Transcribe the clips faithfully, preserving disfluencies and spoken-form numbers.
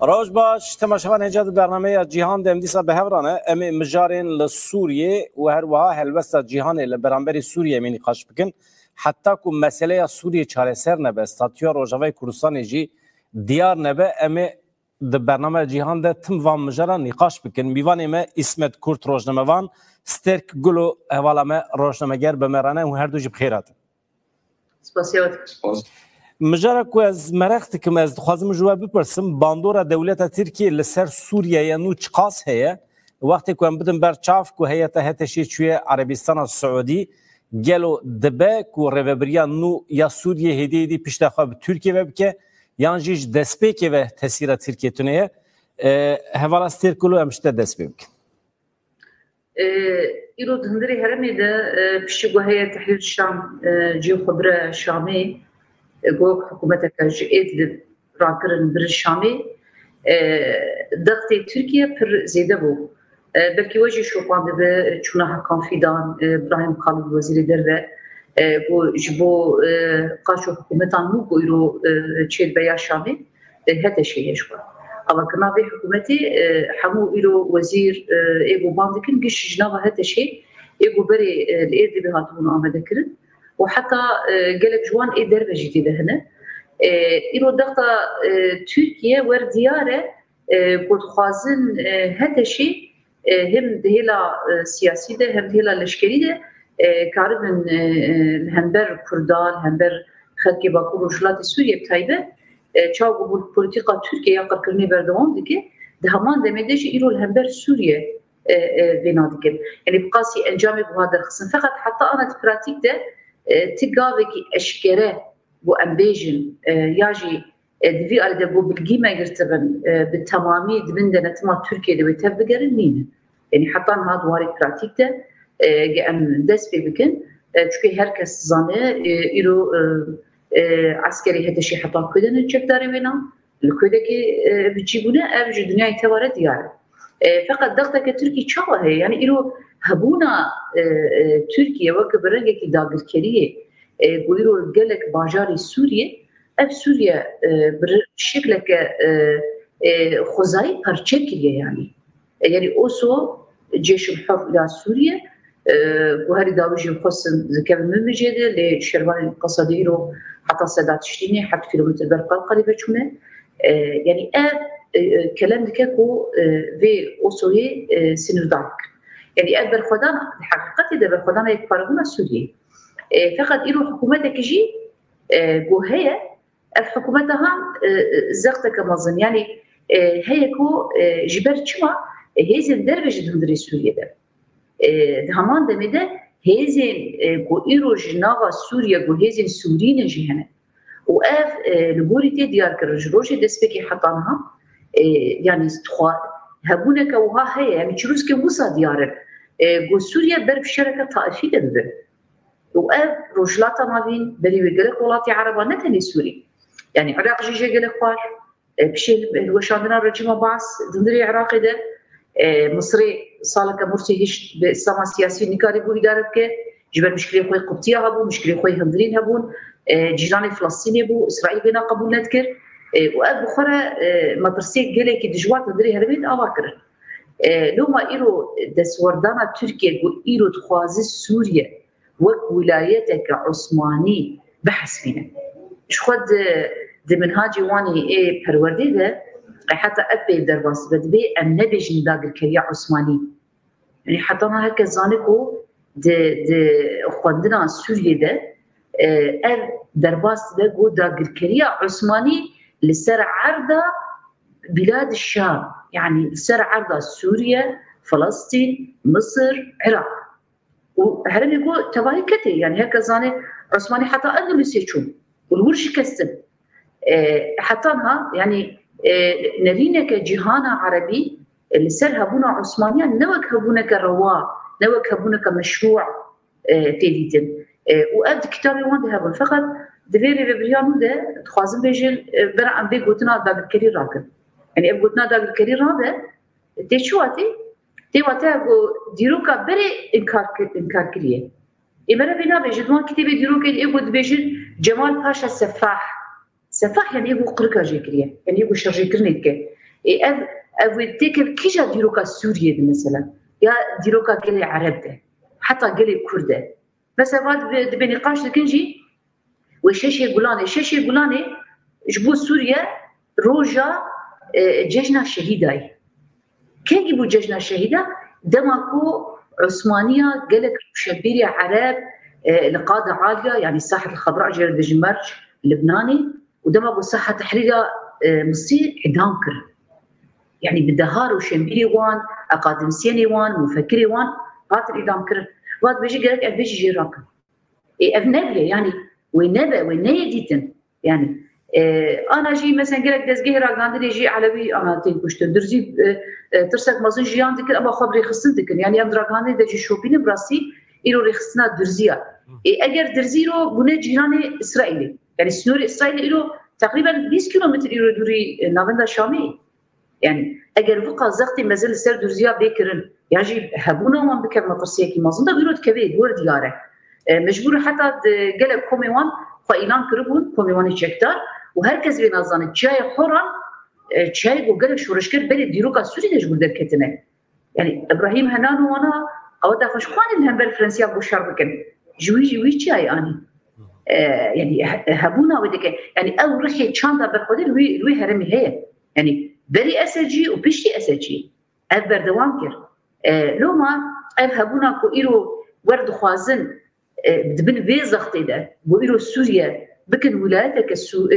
Roj baş, temaşevan hêca di bernameya Cîhan de em dîsa bi hev re ne. Em ê mijarên li Sûriyê û her wiha helwesta cîhanê li beramberî Sûriyê em ê nîqaş bikin. Heta ku meseleya Sûriyê çareser nebe, statûya Rojavayê Kurdistanê jî diyar nebe, em ê di bernameya Cîhan de tim van mijara nîqaş bikin. Mîvanê me Îsmet Kurt, rojnamevan, Stêrk Gulo, hevala me rojnameger, bi me re ne û her du jî bi xêr hatin. Spasiya we dikim. Mijara ku ez mereq dikim, ez dixwazim ji we bipirsim, bandora dewleta Tirkiyê li ser Sûriyeyê nû çiqas heye? Wextê ku em bidin ber çav ku heyeta HTŞ'ê çûye Erebistana Siûdî, gelo dibe ku rêvebiriya nû ya Sûriyê hêdî hêdî pişta xwe bi Tirkiyê ve bike, yan jî ji destpêkê ve tesîra Tirkiyê tune ye? E, hevala Stêrk Gulo, em ji te dest pê bikin. E, îro di hundirê herêmê de, e, piştî ku Heyet Tehrîr Şam, e, cihê xwe bire Şamê, e, ku wek hikûmeteke ji Êdlib rakirin, birin Şamê, e, dextê Tirkiye pir zêde bû. E, belkî we jî şopandibî çûna Hakan Fîdan, e, Brahîm Kalin, wezîrê derve, e, ku ji bo, e, qaç û hikûmetan nû ku îro, e, çêdibe ya Şamê, e, HTŞ'ê ye ji xwe. Avakirina vê hikûmetê, e, hemû îro wezîr, e, ê ku bang dikin, giş ji nava HTŞ'ê ê ku berê, e, li Êdlibê hatibûn amadekirin û heta, e, gelek ji wan ê derve jî tê de hene. E, îro dexta, e, Tirkiye wer diyar e, e, ku dixwazin, e, HTŞ'ê, e, hem di hêla, e, siyasî de hem di hêla leşkerî de, e, karibin, e, e, li hember Kurda, li hember xelkê Bakur Rojhilatê Sûriyê bi taybet, e, çawa ku polîtîka Tirkiye ya qirkirinê berdewam dike, di heman demê de jî îro li hember Sûriye, e, e, vêna dikin. Yanî bi qasî encamê wiha derxistin. Feqet heta ana di pratîk de, e, ti gavekî eşkere, ku em bêjin, e, ya jî, e, di vî alî de ku bilgî me girtibin, e, bi temamî di bin denetima Tirkiyê de wê tev bigerin, nîne. Yanî heta niha di warê pratîk de, e, ge em dest pê bikin, e, çunke her kes dizane, e, îro, e, e, eskerê HTŞ'ê heta ku de ne çekdarê wêna, li ku de ke, e, bi cî bûne, ev ji dinyayê teva re diyar e. E, feqet dexteke Tirkî çawa heye? Yanî îro hebûna, e, e, Tirkiye weke bi rengekî dagirkeriyê, e, ku îro gelek bajarê Sûriyê, ev Sûriye, e, bi re-, şekleke, e, e, xwezayî parçe kiriye yanî. E, yanî Oso, Cêşul Hur ya Sûriye, e, ku herî dawî jî xwestin dikevin Minbicê de, lê şervanên Qesedê îro heta Seda tiştî nê, heft kîlometr ber Qelqelê ve çûne. E, yanî ev, e, e, kelem dike ku, e, vê Osoyê, e, sînirdar bikin. Yanî ev berxwedan, di heqîqetê de berxwedana yekparabûna Sûriyeyê. E, feqet îro hikûmeteke jî, e, ku heye, ev hikûmeta han, e, e, zexteke mezin. Yanî, e, heye ku, e, ji ber çima, e, hêzên derve jî di hundirê Sûriyê de. E, di heman demê de hêzên, e, ku îro ji nava Sûriye, ku hêzên Sûrî ne jî hene. Û ev, e, li gorî tê diyar kirin ji rojê destpêkê heta niha, e, yanî dixwa-, hebûneke wiha heye, yanî çirûskên wisa diyar in, e, ku Sûriye ber bi şereke taifî de bibe. Û ev Rojhilata Navîn, berî wê gelek welatê Ereba, ne tenê Sûrî, yanî Iraq jî jê gelek xwar, e, piştî hilweşandina rejîma Baas di hundirê Iraqê de, e, Misirê saleke Mursî hişt bi Îslama siyasî nikarîbû îdare bike, ji ber mişkilê xwe qubtiya hebû, mişkilê xwe hundirîn hebûn, e, cîranê Filistînê bû, Îsraîl vêna qebûl nedikir, e, û ev bi xwe re, e, metirsiyê gelekî dijwar di hundirê herêmê de ava kirin. E, loma îro destwerdana Tirkiye ku îro dixwaze Sûriye wek wilayeteke Osmanî bihesibîne. Ji xwe di, di minhacê wan ê perwerdê de, e, heta ev pê derbas dibe, dibê em nebêjin dagirkeriya Osmanî. Yanî heta niha her kes zane ku di, di xwendina Sûriyê de, e, ev derbas dibe ku dagirkeriya Osmanî li ser erda Bilad Şam, yanî li ser erda Sûriye, Filistîn, Misir, Iraq. Û herêmê ku tevahî ketê, yanî her kes zane Osmanî heta Endolusê çûn û li wir şikestin. E, heta niha, yanî, e, nerîneke cîhana erebî, e, li ser hebûna Osmaniyan ne wek hebûneke rewa, ne wek hebûneke meşrû, e, tê dîtin. E, û ev di kitabê wan de hebûn. Feqet di vê rêvebiriya nû de dixwazim bêjin, e, bera em vê gotina dagirkerî rakin. Yanî ev gotina dagirkerî rabe, tê çi watê? Tê wateya ku dîroka berê inkar kir-, inkar kiriye. Ê mere vê nabêje, di wan kitêbê dîrokê de ê ku dibêjin Cemal Paşa Sefah. Sefah yanî ê ku qirika jê kiriye. Yanî ê ku şerjêkirinê dike. Ê ev, ev wê têkeve kîja dîroka Sûriyê de mesela, ya dîroka gelê Ereb de, heta gelê Kurd de. Mesela va dibe, dibe nîqaş dikin jî, wê şeşê Gulanê, şeşê Gulanê ji bo Sûriye roja, e, cejna şehîdayî. Kengî bû cejna şehîda? Dema ku Osmaniya gelek rewşenbîrê Ereb, e, li Qada Aliya, yanî Sahel Xebra jê re dibêjin Merc, Libnanê, û dema ku Saha Tehrîra, e, Misir îdam kirin. Yanî bi deha rewşenbîrê wan, akademîsyenê wan, mufekirê wan hatin îdam kirin. Va dibêje gerek ev bê jî jê rakin. Ê, ev nebûye, yanî wê nebe, wê neyê dîtin. Yanî, e, ana jî mesela gelek dezgehê ragihandinê jî Elewî ana tên kuştin. Durzî, e, e, tirsek mezin jiyan dikin, ama xwe bi rêxistin dikin. Yanî em di ragihandinê de jî şopînin, bi rastî îro rêxistina Durzî ya. Ê, eger Durzî îro bûne cîranê Îsraîlê. Yanî sînorê Îsraîlê îro teqrîben bîst kîlometre îro dûrî, e, navenda Şamê. Yanî eger wika zextê mezin li ser Durziya bê kirin, ya jî hebûna wan bike metirsiyekî mezin de, îro dikeve, were diyar e. E, mecbûr heta di gelek komê wan xwe îlan kiribûn, komê wan ê çekdar, û her kes vê nazane çiyayê Horan, e, çiyayê ku gelek şoreşger berê dîroka Sûrî de ji wir derketine. Yanî Îbrahîm Henan û wana, ew da xwe ji xwe li hember Fransiya goşar bikin. Ji wî, ji wî çiyayê anî. E, yanî he-, hebûna wê dike. Yanî ew rihê çanda berxwedê li wî, li wî herêmî heye. Yanî berî S S C û piştî S S C ev berdewam kir. E, loma ev hebûna ku îro wer dixwazin, e, di bin vê zextê de, ku îro Sûriye bikin wilayeteke Sû-, e,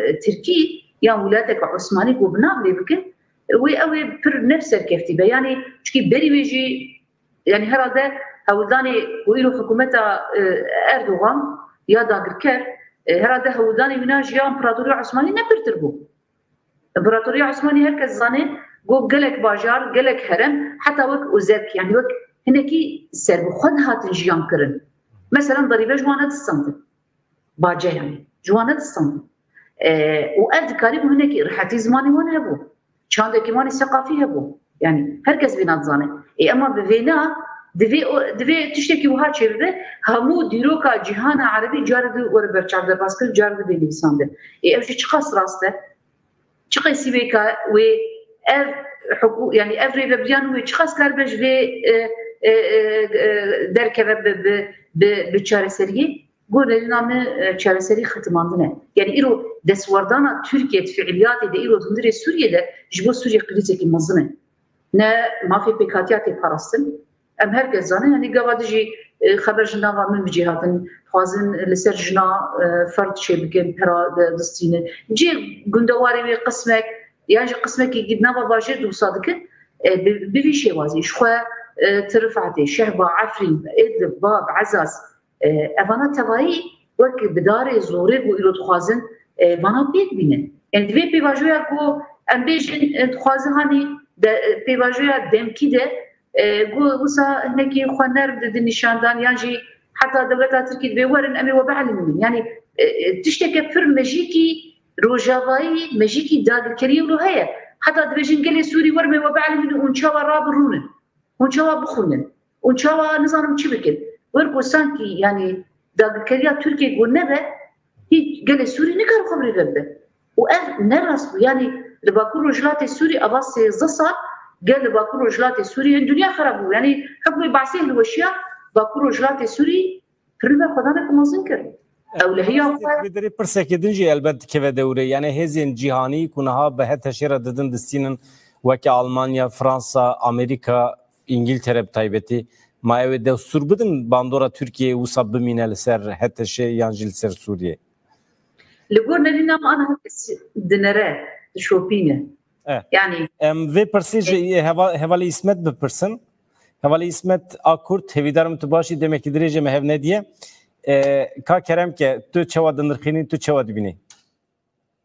e, Tirkî yan wilayeteke Osmanî ku bi nav lê bikin, wê ew ê pir ne bi serkeftî be. Yanî çikî berî wê jî, yanî herhalde hewldanê ku îro hikûmeta, e, Erdogan ya dagirker, e, herhalde hewldanê wîna ji ya Împaratoriya Osmanî ne pirtir bû. Împaratoriya Osmanî her kes zane, got gelek bajar, gelek herem, heta wek ozerk, yanî wek hinekî serbixwe dihatin jiyan kirin. Mesela derîbe ji wan nedistandin. Bace yanî. Ji wan nedistandin. E, û ev dikarîbû hinekî rihetî zimanê wan hebû. Çandekî wan ê seqafî hebû. Yanî her kes vêna dizane. Ê, ema bi vêna divê o, divê tiştekî wiha çêbibe, hemû dîroka cîhana erebî carê di were berçavderbazkirin, carê di bê nivîsandin. Ê, ev jî çiqas rast e? Çi qesî wê ka wê ev hukû-, yanî ev rêvebiriyan wê çiqas karibe ji vê, e, e, e, e, derkeve bi, bi, bi, bi çareseriyê? Gor derîna min, e, çareserî xetimandin e. Yanî îro destwerdana Tirkiye di fiiliyatê de îro di hundirê Sûriyê de ji bo Sûriyê krîzekî mezin e. Ne mafê pêkhatiya tê parastin. Em her kes zanin, yanî gava dijî, e, xeber ji nava min bi cî hatin, dixwazin li ser jina, e, ferd çêbikin, pera de distînin. Cê gundewarê wê qismek, yan jî qismekî di nava bajêr de wisa dikin, e, bi, bi vî şêwazî. Ji xwe, e, ti Rifatê, Şehba, Efrîn, Idlib, Bab, Ezaz, e, evana tevayî wek bi darê zorê ku îro dixwazin, e, vana pêk bînin. Yanî di vê pêvajoya ku em bêjin, e, dixwazin hanî de, e, pêvajoya demkî de, e, ku wisa hinekî xwe nerm didin nîşandan, yan jî heta dewleta Tirkî divê werin, em ê we bielîmînin. Yanî, e, e, tişteke pir mejîkî rojavayî, mejîkî dagirkeriyê wilo heye. Heta dibêjin gelê Sûrî werin, em ê we bielîmînin, hûn çawa rabirûnin? Hûn çawa bixwînin? Hûn çawa nizanim çi bikin? Wer ku sankî, yanî dagirkeriya Tirkiyê ku nebe, hîç gelê Sûrî nikare xwe bi rê ve bibe. Û ev ne rast bû. Yanî li Bakur Rojhilatê Sûrî ava sêzdeh sal gel li Bakur Rojhilatê Sûrî yên dinya xerab bû. Yanî hikmê Basê hilweşiya Bakur Rojhilatê Sûrî pir li berxwedanek mezin kir. Ewlehiya xwe. Vê derê pirsekê din jî elbet dikeve dewrê. Yanî hêzên cîhanî ku niha bi HTŞê re didin distînin, weke Almanya, Fransa, Amerîka, Îngiltere bi taybetî, ma ew ê destûr bidin bandora Tirkiyeyê wisa bimîne li ser HTŞê yan jî li ser Sûriyê? Li gor nerîna me ana her kes dinere, dişopîne. E. Yanî em vê pirsê ji heva-, hevalê Îsmet bipirsin. Hevalê Îsmet Akurt, hêvîdar im tu baş î, demekî dirêj e me hev nediye. E, ka Kerem ke, tu çawa dinirxînî, tu çawa dibînî?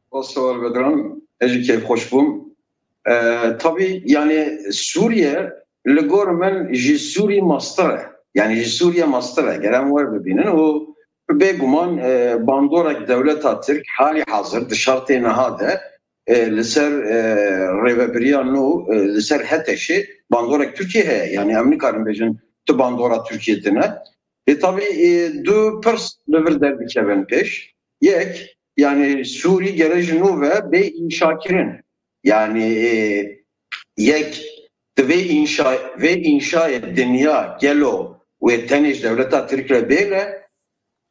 Spas Bedran, ez jî kêfxweş bûm. E, tabî, yanî Sûriye li gor min ji Sûrî mastir e. Yanî ji Sûriye mastir e. Ger em wer bibînin û bêguman, e, bandorek dewleta Tirk halî hazir di şertê niha de, e, li ser, e, rêvebiriya nû, e, li ser HTŞê bandorek Tirkiyê heye. Yanî em nikarin bêjin tu bandora Tirkiyê tune. Lê tabî, e, du pirs li vir derdikevin pêş. Yek, yanî Sûrî gere ji nû ve bê înşakirin. Yani e, yek di vê înşa, vê înşayê dinya gelo wê tenê ji dewleta Tirk re bêle?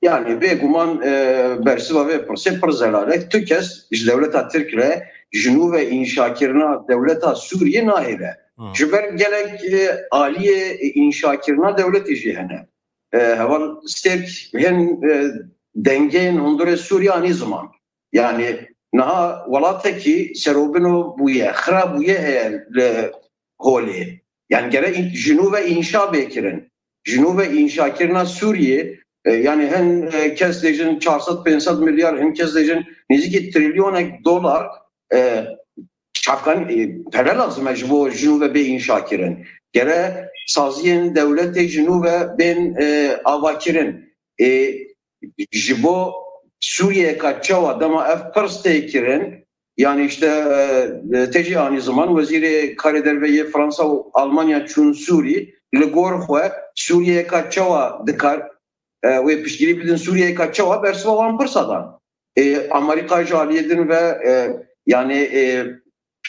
Yani bêguman e, bersiva vê pirsê pir zelal e. Tu kes ji dewleta Tirk re ji nû ve înşakirina dewleta Sûriyê nahêle. Ji ber gelek e, aliyê înşakirina dewletê jî hene. E, heval Stêrk hin e, dengeyên hundirê Sûriyê anî ziman. Yani niha welatekî serobino bûye, xira bûye heye li holê. Yani gere în- ji nû ve înşa bê kirin. Ji nû ve înşakirina Sûriyê, e, yani hin e, kes dêjin çar sed pênc sed milyar, hin kes dêjin nêzîkî trilyonek dolar e, çavkan e, pere lazim e ji bo ji nû ve bê înşa kirin. Gere saziyên dewletê ji nû ve bên e, ava kirin. E, ji bo Sûriyeyeka çawa dema ev pirs tê kirin, yani işte e, tê jî anî ziman wezîrê karê derve yê Fransa û Almanya çûn Sûrî, li gor xwe Sûriyeyeka çawa dikar e, wê piştgirî bidin, Sûriyeyeka çawa bersiva wan pirsa dan. E, Amerîka ji aliyê din ve e, yani e,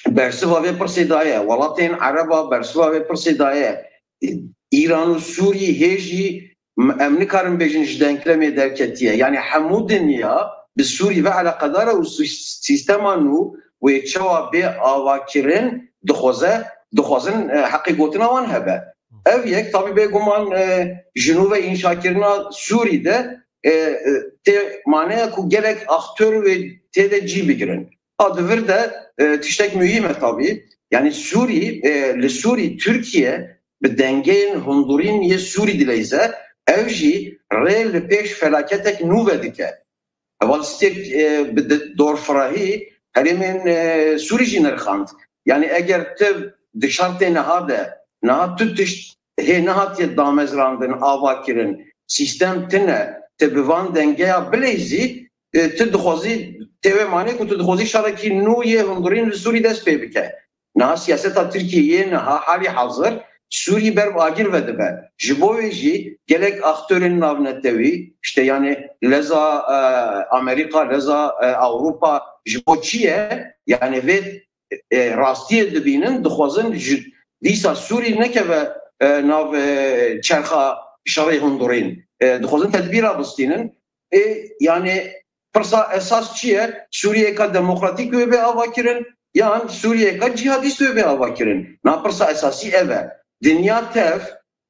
bersiva vê pirsê daye. Welatên Ereba bersiva vê pirsê daye. E, Îran û Sûrî hê jî m- em nikarin bêjin ji denklemê derketiye. Yani hemû dinya bi Sûrî ve eleqedar e û sî- sîstema nû wê çawa bê avakirin dixwaze, dixwazin e, heqê gotina wan hebe. Ev yek tabî bêguman e, ji nû ve înşakirina Sûrî de e, e, tê maneya ku gelek aktör wê tê de cî bigirin. A di vir de e, tiştek muhîm e tabî. Yani Sûrî, e, li Sûrî Tirkiye bi dengeyên hundirîn yê Sûrî dileyze, ev jî rê li pêş felaketek nû ve dike. Heval Stêrk e, bi di- dorfirahî herêmên e, Sûrî jî nirxand. Yani eger tu di şertê niha de, niha tu tişt hê nehatiye damezrandin, ava kirin, sîstem tine, tu bi van dengeya bileyzî, e, tu dixwazî, tê wê manê ku tu dixwazî şerekî nû yê hundirîn li Sûrî dest pê bike. Niha siyaseta Tirkiyê yê niha halî hazir Sûrî ber bi agir ve dibe. Ji bo wê jî gelek aktorên navnetewî, işte yani leza e, Amerîka, leza e, Ewropa ji bo çi ye? Yani vê e, rastiyê dibînin, dixwazin ji dîsa Sûrî nekeve e, nav e, çerxa şerê hundirîn. E, dixwazin tedbîra bistînin. E, yani pirsa esas çi ye? Sûriyeyeka demokratîk wê bê ava kirin yan Sûriyeyeka cihadîst wê bê ava kirin? Na pirsa esasî ev e. Dinya tev,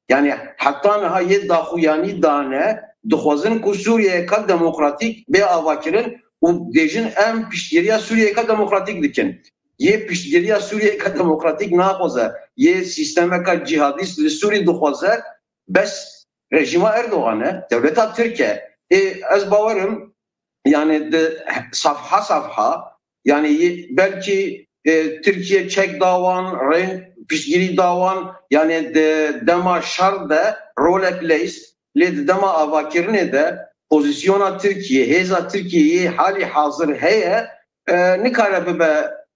yani heta niha yê daxuyanî dane, dixwazin ku Sûriyeyeka demokratîk bê ava kirin û dêjin em piştgiriya Sûriyeyeka demokratîk dikin. Yê piştgiriya Sûriyeyeka demokratîk naxwaze, yê sîstemeka cihadîst li Sûrî dixwaze, bes rejîma Erdogan e, dewleta Tirk e. Ê, ez bawerim, yani di safha safha, yani yê- belkî e, Tirkiye çek dawan, rên piştgirî dawan, yani di dema şer de rolek leyst, lê di dema avakirinê de pozisyona Tirkiye, hêza Tirkiye yê halî hazir heye, e, nikare bibe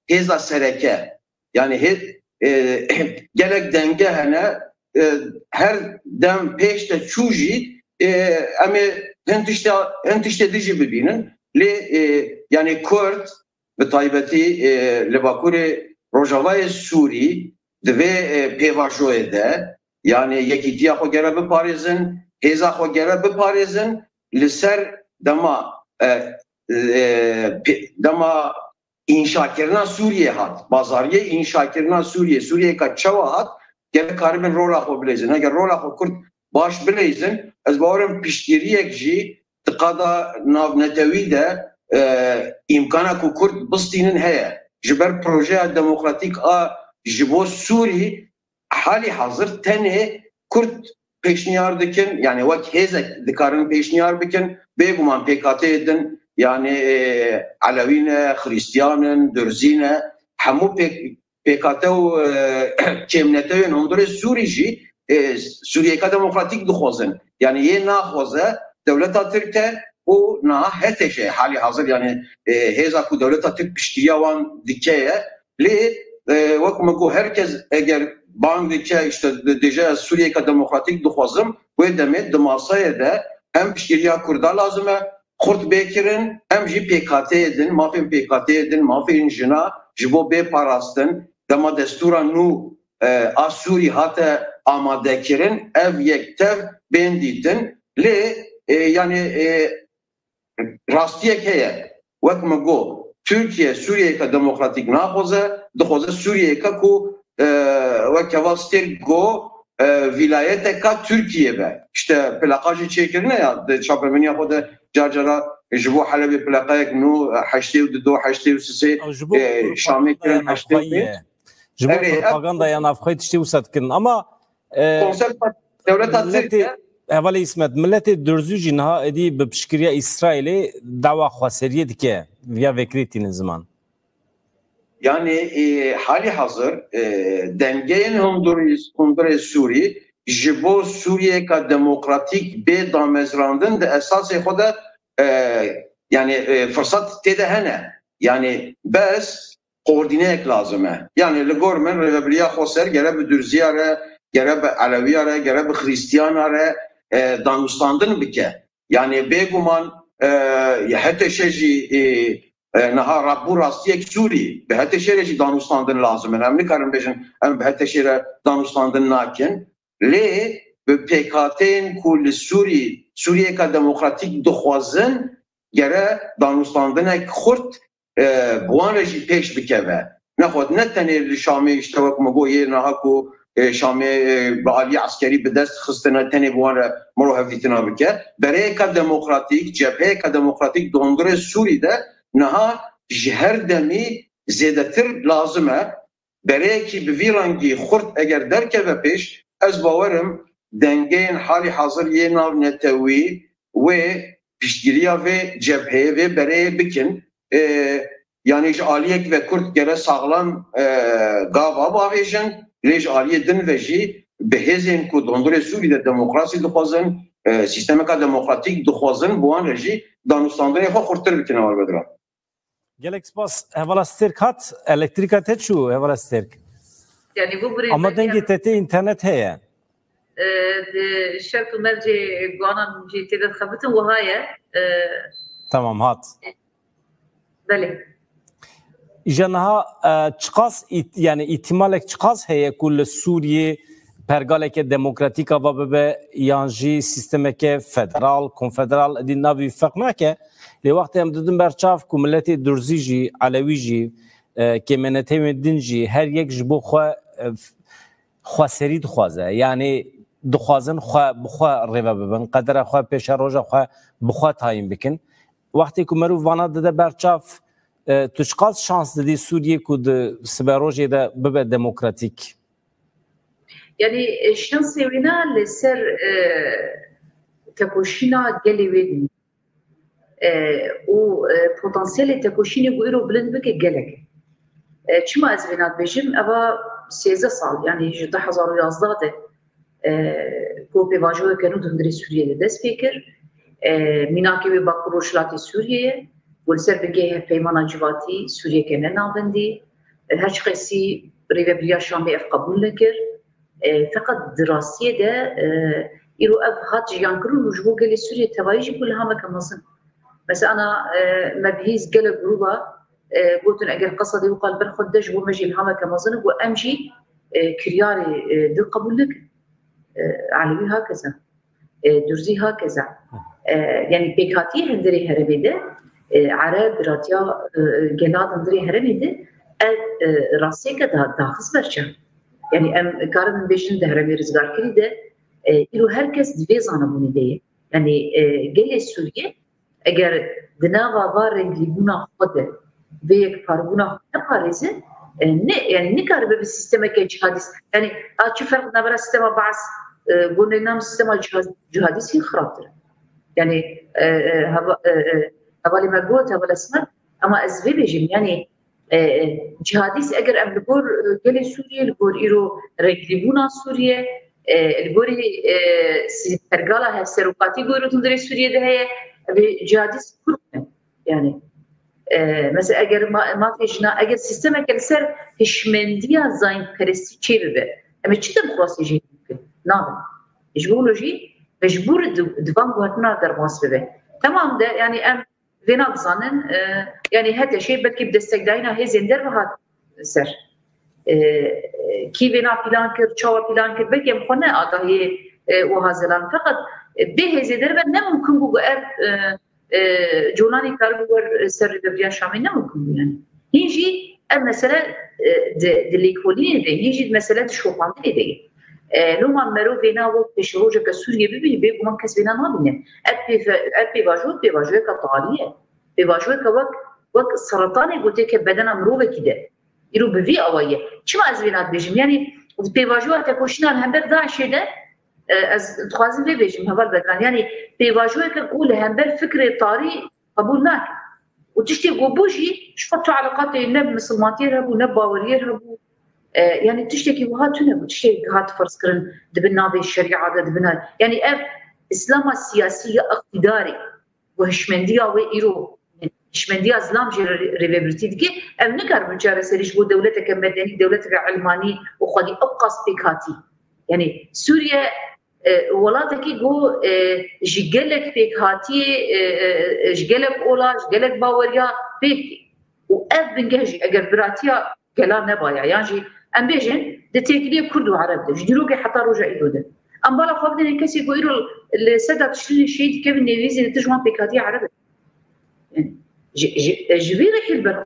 hêza sereke. Yani hê, e, gelek denge hene, e, her dem pêş de çû jî, e, em ê hin tişta, hin tiştê dijî bibînin. Lê, e, yani Kurd, bi taybetî, e, li Bakurê Rojavayê Sûrî, di vê, e, pêvajoyê de, yani yekîtiya xwe gere biparêzin, hêza xwe gere biparêzin, li ser dema, e, e, pê- dema înşakirina Sûriyê hat, bazariyê înşakirina Sûriyê, Sûriyeyeka çawa hat, gerek karibin rola xwe bileyzin. Eger rola xwe Kurd baş bileyzin, ez bawerim piştgiriyek jî di qada navnetewî de e, îmkana ku Kurd bistînin heye. Ji ber projeya demokratîk a ji bo Sûrî halî hazir tenê Kurd pêşniyar dikin, yani wek hêzek dikarin pêşniyar bikin, bêguman P K T'yê din, yani e, Elewî ne, Xristiyan in, Durzî ne, hemû pêk, P K T û e, kêmnetewên hundirê Sûrî jî e, Sûriyeyeka demokratîk dixwazin. Yani yê naxwaze dewleta Tirk e û niha H T Ş e halî hazir, yani e, hêza ku dewleta Tirk piştgiriya wan dike ye. Lê e, wek min got, her kes eger bang dike, işte di- dêje ez Sûriyeyeka demokratîk dixwazim, wê demê di masayê de hem piştgiriya Kurda lazim e, xurt bê kirin, em jî pêkhateyê din, mafên pêkhateyê din, mafên jina ji bo bê parastin, dema destûra nû, e, a Sûrî hate amadekirin, ev yek tev bên dîtin. Lê, e, yanî, e, rastiyek heye. Wek min got, Tirkiye Sûriyeyeke demokratîk naxwaze, dixwaze Sûriyeyeke ku, e, wek Keval Stêrk got, e, vîlayeteka Tirkiye be. İşte plaqa jî çêkirine ya, di çapemeniya xwe de car cara ji bo Helebê plaqayek nû, e, heştê û du, heştê û sê, Ew ji bo e, Şamê propagandaya kirin heştê û pênc. navxweyî ye. Ji bo Erê, ev propagandaya navxweyî tiştê wisa dikirin. Ama, e, konsept dewleta Tirk Milletê, e. Hevalê Îsmet, milletê Durzû jî niha êdî bi piştgiriya Îsraîlê dawa xweseriyê dike. Viya vekirî tînin ziman. Yani, e, halî hazir, e, dengeyên hundirî, hundirê Sûrî ji bo Sûriyeyeka demokratîk bê damezrandin di esasê xwe de, e, yani, e, firsat tê de hene. Yani, bes koordîneyek lazim e. Yani, li gor min rêvebiriya xweser gere bi Durziya re, gere bi Elewiya re, gere bi Xrîstiyana re, e, danûstandin bike. Yani, bêguman, e, HTŞ jî, e, e, niha ra-, bû rastiyek Sûrî, bi HTŞ re jî danûstandin lazim in. Em nikarin bêjin, em bi HTŞ re danûstandin nakin. Lê bi pêkhateyên ku li Sûrî, Sûriyeyeka demokratîk dixwazin, gere danûstandinek xurt, e, bi wan re jî pêş bikeve. Nexwe ne tenê li Şamê, işte wek me got, yê niha ku, e, Şamê, e, bi aliyê eskerî bi dest xistine, tenê bi wan re mirov hevdîtina bike. Bereyeka demokratîk, cepheyeka demokratîk di hundirê Sûrî de niha ji her demî zêdetir lazim e. Bereyekî bi vî rengî xurt eger derkeve pêş, ez bawer im dengeyên halî hazir yê navnetewî wê piştgiriya vê cebheyê, vê bereyê bikin. E, yanî ji aliyek ve kurt gere saxlam, e, gava bavêjin, lê ji aliyê din ve jî bi hêzên ku di hundirê Sûrî de demokrasî dixwazin, e, sîstemeka demokratîk dixwazin, bi wan re jî danûstandinê xwe xurttir bikin, Heval Bedran. Gelek spas. Hevala Stêrk hat, elektrîka te çû, Hevala Stêrk? Yani bu birî Ama belki dengê te tê, înternet heye. E, di şert û mercê guhanan jî tê de dixebitin, wiha ye. E, Tamam, hat. Belê. Îja niha, e, çiqas ît-, yani îhtimalek çiqas heye ku li Sûriyê pergaleke demokratîk ava bibe yan jî sîstemeke federal, konfederal, êdî navî ferq nake. Lê wextê em didin ber çav ku miletê Durzî jî, Elewî jî, e, kêmenetewên din jî her yek ji bo xwe, e, f-, xweserî dixwaze. Yanî dixwazin xwe bi xwe rêve bibin, qedera xwe, pêşeroja xwe bi xwe tayîn bikin. Wextê ku merov vana dide ber çav, e, tu çiqas şans didî Sûriyê ku di siberojê de bibe demokratîk? Yani, e, şansê wîna li ser, e, tekoşîna gelê wê dî. E, û, e, potansiyelê tekoşînê ku îro bilind bike gelek e. E, çima ez vêna dibêjim? Eva sêzdeh sal, yani ji du hezar û yazdeh de, e, ku pêvajoyeke nû di hundirê Sûriyê de dest pê kir. E, mînakê wê Bakur Rojhilatê Sûriyê ye. Û li ser bingehê hevpeymana civatî Sûriyeke ne navendî. E, her çiqasî rêvebiriya Şamê ev qebûl nekir. E, feqet di rastiyê de, e, îro ev hat jiyankirin û ji bo gelê Sûriyê tevayî jî bû ilhameke mezin. Mesela, ana, e, me bihîst gelek grûba, e, gotin, eger Qesedê weka li ber xwe dide, ji bo me jî ilhameke mezin e, ku em jî, e, kiryarê, e, din qebûl nekin. E, Elewî hakeza. E, Durzî hakeza. E, yani pêkhatiyê hundirê herêmê de, e, Ereb, biratiya, e, gela di hundirê herêmê de, ev, e, rastiyeke da-, daxist ber çav. Yani em karibin bêjin di herêmê rizgarkirî de, e, îro her kes di vê zanebûnê de ye. Yani, e, gelê Sûriyê eger di nava va renglîbûna xwe de vê yekparbûna xwe neparêze, e, ne, yani nikaribe bi sîstemeke cihadîst. Yani, a çi ferq navbera sîstema Baas, e, gonê nam sîstema cihad-, cihadîst hîn xirabtir e. Yani, e, e, heva-, e, e, hevalê me got, heval Esmer, ama ez vê bêjim, yani, e, e, cihadîst eger em li gor, e, gelê Sûriyê, li gor îro renglîbûna Sûriyê, e, li gorî, e, sî-, pergala hevserokatî ku îro hundirê Sûriyê de heye, ev ê cihadîst kur bûne. Yani, e, mesela eger ma-, mafê jina, eger sîstemeke li ser hişmendiya zayînperestî çêbibe, em ê çi demokrasî jî bikin? Nabe. Ji bo wilo jî mecbûr di, di van guhertina derbas bibe. Temam de, yanî em vêna dizanin, e, yanî H T Ş belkî bi destekdayîna hêzên derve hat ser. E, kî vêna plan kir, çawa plan kir, belkî em xwe ne agahiyê, e, wiha zelan. Feqet, e, bê hêzê derve ne mumkin bû ku ev, e, e, colanî karibû wer ser rêveberiya Şamê, ne mumkin bû yanî. Hîn jî ev mesele, e, di, di lêkolînê de, hîn jî mesele di şopandinê de ye. E, loma merov vêna wek pêşerojeke Sûriyê bibîne, bêguman kes vêna nabîne. Ev pêve-, ev pêvajo, pêvajoyeke tarî ye. Pêvajoyeke wek, wek seretanê ku têke bedena mirovekî de. Îro bi vî awayî ye. Çima ez vêna dibêjim? Yanî pêvajoya tekoşîna li hember DAIŞê de, e, ez dixwazim vê bêjim, heval Bedran. Yanî pêvajoyeke ku li hember fikrê tarî qebûl nake. Û tiştê ku bû jî ji xwe tu eleqatê ne bi misilmantiyê re hebû, ne baweriyê re hebû. E, yanî tiştekî wiha tune bû, tiştekî hat ferzkirin di bin navê şerîa de, di bin navê. Yanî ev Îslama siyasî ya îqtîdarê, ku hişmendiya wê îro, hişmendiya zilam jê re rêvebirtî dike, ev nikaribe çareserî ji bo dewleteke medenî, dewleteke ilmanî û xwedî ew qas pêkhatî. Yanî Sûriye, e, welatekî ku, e, ji gelek pêkhatiyê, e, e, e, ji gelek ola, ji gelek baweriya pêk tê. Û ev bingeh jî eger biratiya gela nebaya, yan jî em bêjin di têkiliyê Kurd û Ereb de, ji dîrokê heta roja îro de. Em bala xwe bidin kesê ku îro li seda tiştînê şehîd dikevin, nêvîzê li tij wan pêkhatiyê Ereb e. Yanî ji, ji, ji vî rihî li ber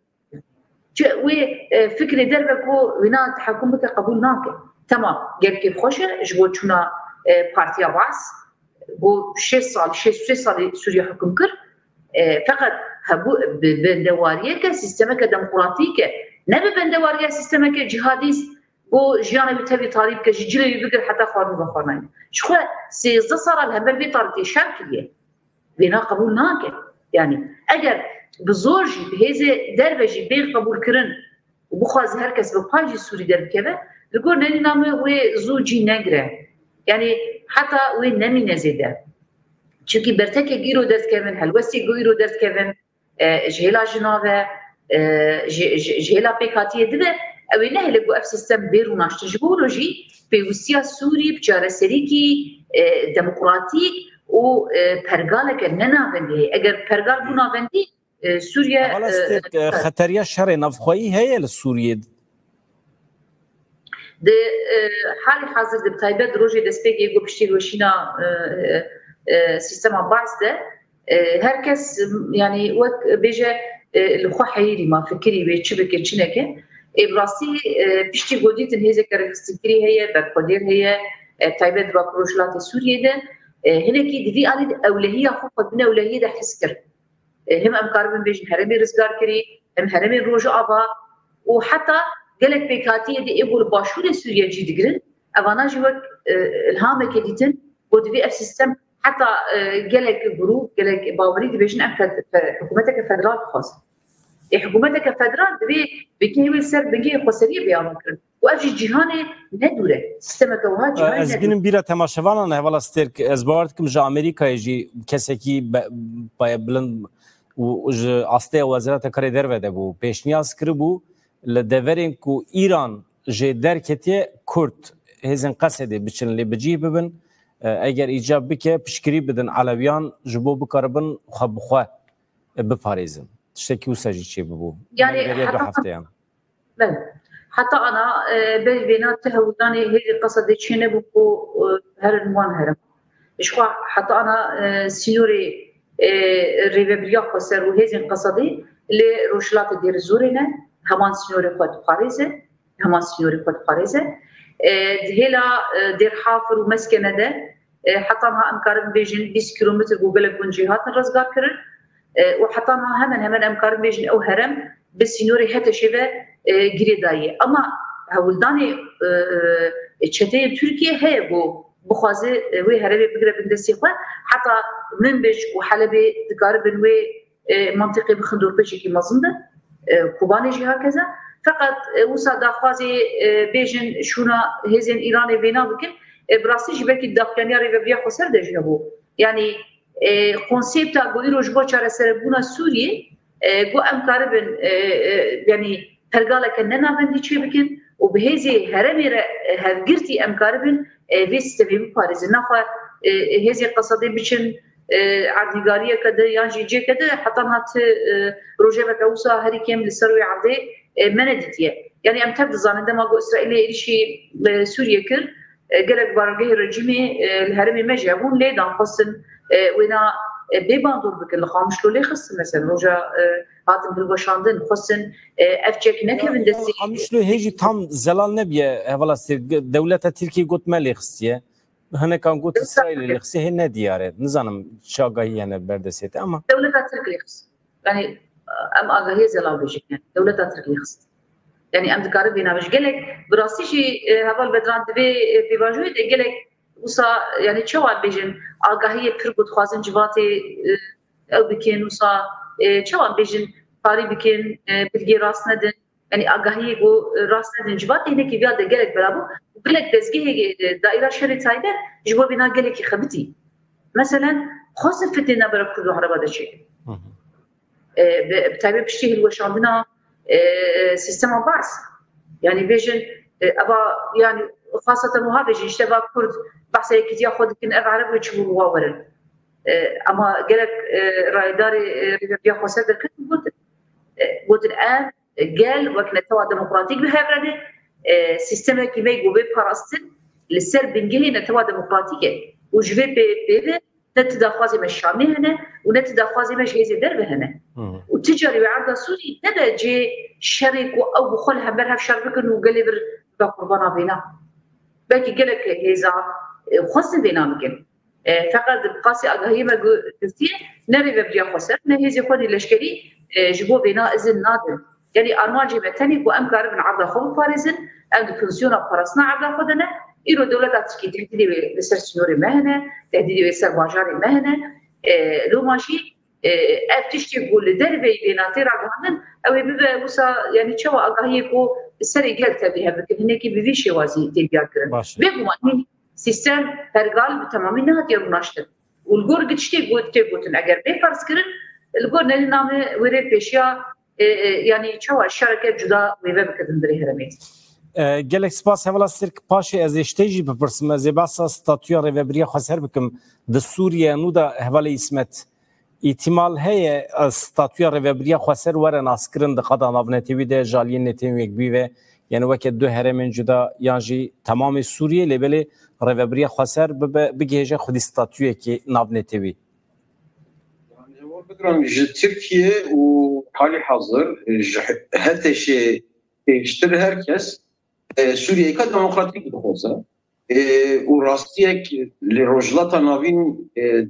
Çi wê, e, fikrê derve ku wêna tehekum bike qebûl nake. Temam, gelkê xweş e ji bo çûna, e, Partiya Baas, ku şêst sal, şêst û sê salî Sûriye hukm kir. E, feqet hebû bi bendewariyeke, sîstemeke demokratîk e. Ne bi bendewariya sîstemeke cîhadîst, ku jiyana wî tevî tarî bike, ji cilê wî bigir heta xwarin û vexwarinayê. Ji xwe sêzdeh sala li hember vê tarîtê şer kiriye. Vêna qebûl nake. Yanî eger bi zor jî, bi hêzê derve jî bên qebûlkirin û bixwaze her kes bi pay jî Sûrî derbikeve, li gor nerîna me wê zû cî negire. Yanî heta wê nemîne zêde. Çimkî bertekek îro derdikevin, helwestê ku îro derdikevin, e, ji hêla jina ve, e, ji, ji, ji hêla pêkhatiyê dibe, ew ê nehêle ku ev sîstem bê rûnaştin. Ji bo wilo jî pêwîstiya Sûrî bi çareserîkî, e, demokratîk û, e, pergaleke nenavendî heye. Eger pergal bû navendî, e, Sûriye, Hevala e, Stêrk, e, xeteriya şerê navxweyî heye li Sûriyê? Di, e, halê hazir de, bi taybet di rojê destpêkê ku piştî weşîna, e, e, e, sîstema Baas de, e, her kes, yanî wek bêje, e, li xwe heyirî ma fikirî wê çi bike, çi neke. Ê bi rastî, e, piştî ku dîtin hêzeke rêxistinkirî heye, berxwedêr heye, e, taybet di Bakur Rojhilatê Sûriyê de, e, hinekî di vî alî de ewlehiya xwe xwe bin ewlehiyê de his kir. E, hem em karibin bêjin herêmê rizgarkirî, hem herêmên Rojava û heta gelek pêkhatiyê di ê ku li başûrê Sûriye cî digirin, evana jî wek, e, ilhameke dîtin ku divê ev sîstem heta, e, gelek grûp, gelek bawerî dibêjin em fed-, fe-, hikûmeteke federal dixwazin. Ê hikûmeteke federal divê bingehê wê ser bingehê xweseriyê bêyavan kirin. Û ev jî cîhanê ne dûr e. Sîstemeke wiha cîhanê ne dûr e. Ez bînim bîra temaşevanan, hevala Stêrk. Ez bawer dikim ji Amerîkayê jî kesekî be-, paye bilind û ji asteya Wezareta Karê Derve de bû, pêşniyaz kiribû li deverên ku Îran jê derketiye Kurd, hêzên Qesedê biçin lê bi cih bibin. E, eger îcab bike, piştgirî bidin Elewiyan ji bo bikaribin xwe bi xwe biparêzin. Tiştekî wisa jî çêbibû. Yanî beriya du heta hefteyan. Belê. Heta ana, e, berî vêna ti hewldanê hêzên Qesedê çênebû ku, e, herin wan herem. Ji xwe heta ana, e, sînorê, e, rêvebiriya xweser û hêzên Qesedê li Rojhilatê Dêrizorê ne, heman sînorê xwe diparêze, heman sînorê xwe diparêze. E, di hêla, e, Dêrhafir û Meskene de, e, heta niha em karin bêjin bîst kîlometr bû gelek gund jê hatin rizgar kirin. E, û heta niha hemen hemen em karin bêjin ew herem bi sînorê H T Şê ve, e, girêdayî ye. Ama hewldanê, e, e, çeteyên Tirkiye heye ku bixwaze, e, wê herêmê bigire bin destê xwe. Heta Minbic û Helebê dikaribin wê, e, mentiqê bixin dorpêçekî mezin de. E, Kobanê jî hakeza. Feqet, e, wisa daxwazê, e, bêjin şûna hêzên Îranê vêna bikin. E, bi rastî jî belkî daxuyaniya rêvebiriya xweser de jî hebû. Yanî, e, konsepta ku îro ji bo çareserbûna Sûriyê, e, ku em karibin, e, e, yanî pergaleke nenavendî çêbikin û bi hêzê herêmê re, e, hevgirtî em karibin, e, vê sîstemê biparêzin. Naxwe, e, e, hêzên Qesedê biçin, e, erdnîgariyeke de yan jî ciheke de heta niha ti, e, rojeveke wisa herî kêm li ser wê erdê, e, me nedîtiye. Yanî em tev dizanin dema ku Îsraîlê êrîşî, e, Sûriyê kir, e, gelek bargehê rejîmê, e, li herêmê me jî hebûn lê dan xwestin, e, wêna, e, bê bandor bikin, li Qamişlo lê xistin mesela roja, e, hatin hilweşandin, xwestin, e, ev çek nekevin destê. Qamişlo hê jî tam zelal nebiye hevala Sêr, dewleta Tirkiyê got me lê xistiye. Hinekan got Îsraîlê lê xistiye, hê ne diyar e. Nizanim çi agahî hene ber destê te ama. Dewleta Tirk lê xist. Yanî em agahiyê zelal bêjin. Yanî dewleta Tirk lê xist. Yanî em dikarin vê navê ji gelek bi rastî jî, e, heval Bedran divê, e, pêvajoyê de gelek wisa, yanî çawa bêjin, agahiyê pir ku dixwazin civatê, e, ew bikin wisa, e, çawa bêjin, parî bikin, e, bilgê rast nedin. Yanî agahiyê ku, e, rast nedin civatê hinekî viya de gelek bela bû. Û gelek dezgehê, e, daîra şerê taybet ji bo vêna gelekî xebitî. Meselen, xwestin fitnê navbera Kurd û Ereba de çêkin. Hı hı. E, bi, bi taybet piştî hilweşandina, e, sîstema Baas. Yanî bêjin, e, eva, yanî xaseten wiha bêjin, işte va Kurd behsa yekîtiya xwe dikin, ev Ereb wê çi bû wa werin. E, ama gelek, e, rayedarê, e, Rêveberiya Xweser derketin gotin. E, gotin ev gel wek netewa demokratîk bi hev re ne, e, sîstemekî me ku bê parastin li ser bingehê netewa demokratîk e. Û ji vê pê, pê ve ne ti daxwazê me Şamê hene û ne ti daxwazê me ji hêzên derve hene. Hı hı. Û ti carî wê erda Sûrî nebe cê şerê ku ew bi xwe li hember hev şer bikin û gelê vir bibe qurbana vêna. Belkî gelek hêza, e, xwestin vêna bikin. E, feqet bi qasî agahiyê me gu-, girtiye, ne Rêveberiya Xweser, ne hêzê xwe dî leşkerî, e, ji bo vêna izin nadin. Yanî armancê me tenê ku em karibin erda xwe biparêzin, em di pozîsyona parastina erda xwe de ne. Îro dewleta Tirkî tehdîdê wê li ser sînorê me hene, tehdîdê wê ser bajarê me hene. E, loma jî, e, ev tiştê ku li derveyî vêna tê ragihandin, ew ê bibe wisa, yanî çawa agahiyê ku serê gel tevlî hev bikin, hinekî bi vî şêwazî tê diyarkirin. Baş e. Bêguman, sîstem pergal bi temamî nehatiye rûnaştin. Û li gor tiştê got, tê gotin, eger bê ferzkirin, li gor neyê name wêrê pêşiya, e, e, yanî çawa şereke cuda wêve bikirin birê herêmê. E, gelek spas hevala Sirk. Paşê ez ê ji te jî bipirsim, ez ê behsa statûya Rêveberiya Xweser bikim di Sûriye nû de hevalê Îsmet. Îtîmal heye, e, statûya Rêveberiya Xweser were naskirin di qada navnetewî de ji aliyê Netewên Yekbûyî ve, yani weke du herêmên cuda yan jî temamê Sûriyê, lê belê Rêveberiya Xweser bibe, bigihêje xwedî statûyekê navnetewî? Yani, heval Bedran, ji Tirkiye û halî hazir, e, ji H T Ş'ê pêştir her kes, e, Sûriyeyeka demokratîk dixwaze. E, û rastiyek li Rojhilata Navîn, e,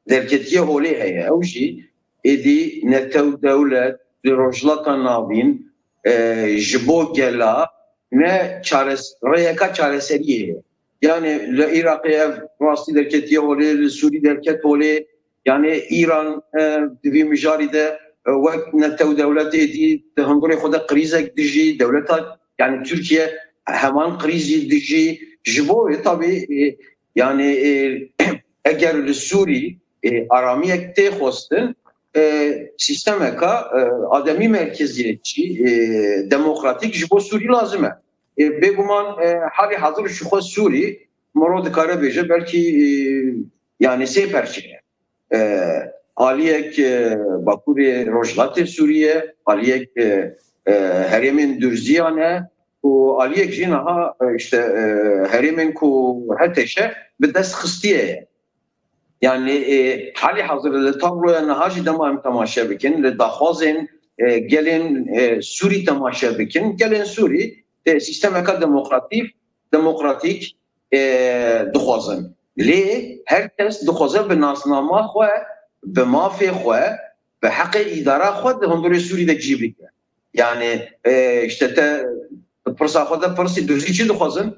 derketiye holê heye. Ew jî êdî netew dewlet li Rojhilata Navîn, e, ji bo gela ne çares-, rêyeka çareseriyê ye. Yani li Iraqê ev rastî derketiye holê, li Sûrî derket holê. Yani Îran, e, di vî mijarî de, e, wek netew dewletê dî di hundirê xwe de krîzek dijî, dewleta, yani Tirkiye heman krîzî dijî. Ji bo wê tabî, e, yani, e, eger li Sûrî, e, aramiyek tê xwestin, e, sîstemeka, e, ademî merkeziyetçî, e, demokratîk ji bo Sûrî lazim e. E, bêguman, e, halî hazir ji xwe Sûrî mero dikare bêje belkî, e, yani sê perçe ye. E, aliyek, e, Bakurê Rojhilatê Sûriye, aliyek, e, e, herêmên Durziyan e û aliyek jî niha, e, işte, e, herêmên ku H T Ş bi dest xistiye ye. Yani, e, halî hazir li tabloya niha jî dema em temaşe bikin, li daxwazên, e, gelên, e, Sûrî temaşe bikin, gelên Sûrî, e, sîstemeka demokratîk, demokratîk, e, dixwazin. Lê her kes dixwaze bi nasnama xwe, bi mafê xwe, bi heqê îdara xwe di hundirê Sûrî de cî bike. Yani, e, işte te pirsa xwe de pirsî, Durzî çi dixwazin?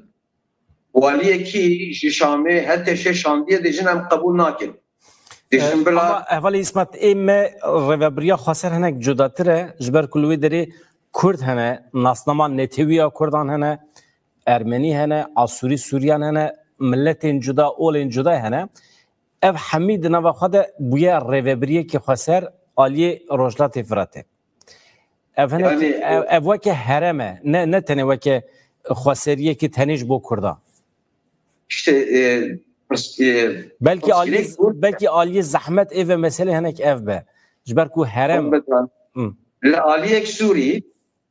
Waliyekî ji Şamê H T Ş şandiye, dêjin em qebûl nakin. Dêjin E, bila ama hevalê Îsmet, ê me rêvebiriya xweser hinek cudatir e, ji ber ku li wê derê Kurd hene, nasnama netewî ya Kurdan hene, Ermenî hene, Asûrî Sûriyan hene, miletên cuda, olên cuda hene. Ev hemî di nava xwe de bûye rêvebiriyekî xweser aliyê Rojhilatê Firatê. Ev hinek, Yani, ev, ev weke herem e, ne, ne tenê weke xweseriyekî tenê ji bo Kurdan. İşte, e, Pirs-, e, Belkî aliyê, pirsgirêk bû. Belkî aliyê zehmet ê ve meselê hinek ev be. Ji ber ku herem. Elbette. Hı. Li aliyek Sûrî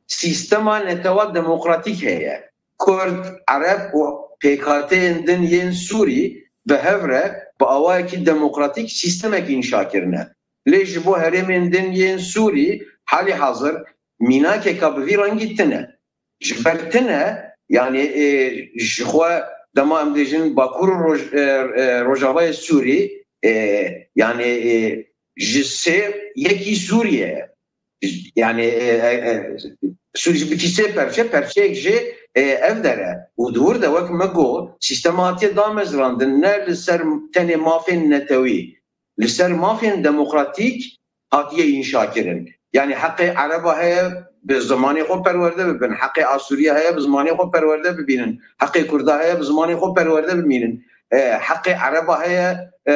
sîstema netewa demokratîk heye. Kurd, Ereb û pêkhateyên din yên Sûrî bi hev re bi awayekî demokratîk sîstemek înşa kirine. Lê ji bo herêmên din yên Sûrî halî hazir mînakeka bi vî rengî tune. Ji ber tune, yanî, e, ji xwe dema em dêjin Bakur û Roj-, e, e, Rojavayê Sûrî, e, yanî, e, ji sê yekî Sûriye ye. Yanî, e, e, e, Sûrî ji bikî sê perçe, perçeyek jê, e, ev der e. Û di wir de wek me got, sîstema hatiye damezrandin ne li ser tenê mafên netewî, li ser mafên demokratîk hatiye înşa kirin. Yanî heqê Ereba heye bi zimanê xwe perwerde bibin, heqê Asûriya heye bi zimanê xwe perwerde bibînin, heqê Kurda heye bi zimanê xwe perwerde bimînin, e, heqê Ereba heye, e,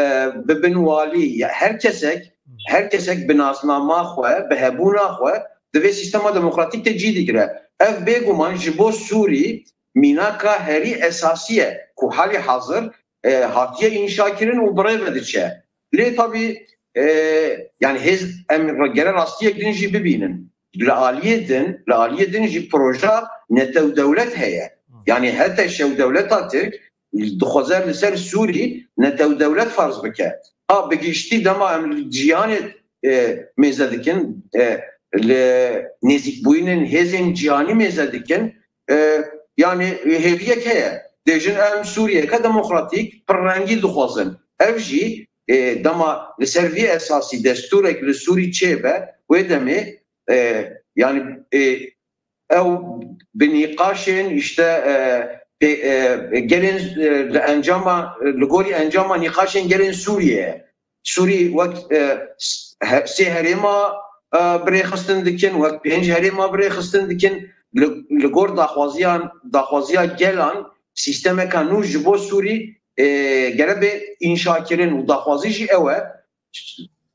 bibin walî. Ya her kesek, her kesek bi nasnama xwe, bi hebûna xwe di vê sîstema demokratîk de cî digire. Ev bêguman ji bo Sûrî mînaka herî esasî ye ku halî hazir e, hatiye înşa kirin û bi rê ve diçe. Lê tabî, e, yanî hêz em re-, gere rastiyek din jî bibînin. Li aliyê din, li aliyê din jî proja netew dewlet heye. Yanî hete şew dewleta Tirk dixwaze li ser Sûrî netew dewlet ferz bike. Ha bi giştî dema em li cîhanê, e, mêze dikin, e, li nêzîkbûyînên hêzên cîhanî mêze dikin, e, yanî hêviyek heye. Dêjin em Sûriyeke demokratîk, pirrengî dixwazin. Ev jî, e, dema li ser vî esasî destûrek li Sûrî çêbe, wê demê, e, yanî, e, ew bi nîqaşên, işte, e, pê-, e, gelên, e, li encama, li gorî encama nîqaşên gelên Sûriyê ye. Sûrî wek, e, s-, he-, sê herêma, e, birêxistin dikin, wek pênc herêma birêxistin dikin. Li, li gor daxwaziyan, daxwaziya gelan sîstemeka nû ji bo Sûrî, e, gere bê înşakirin û daxwazî jî ew e.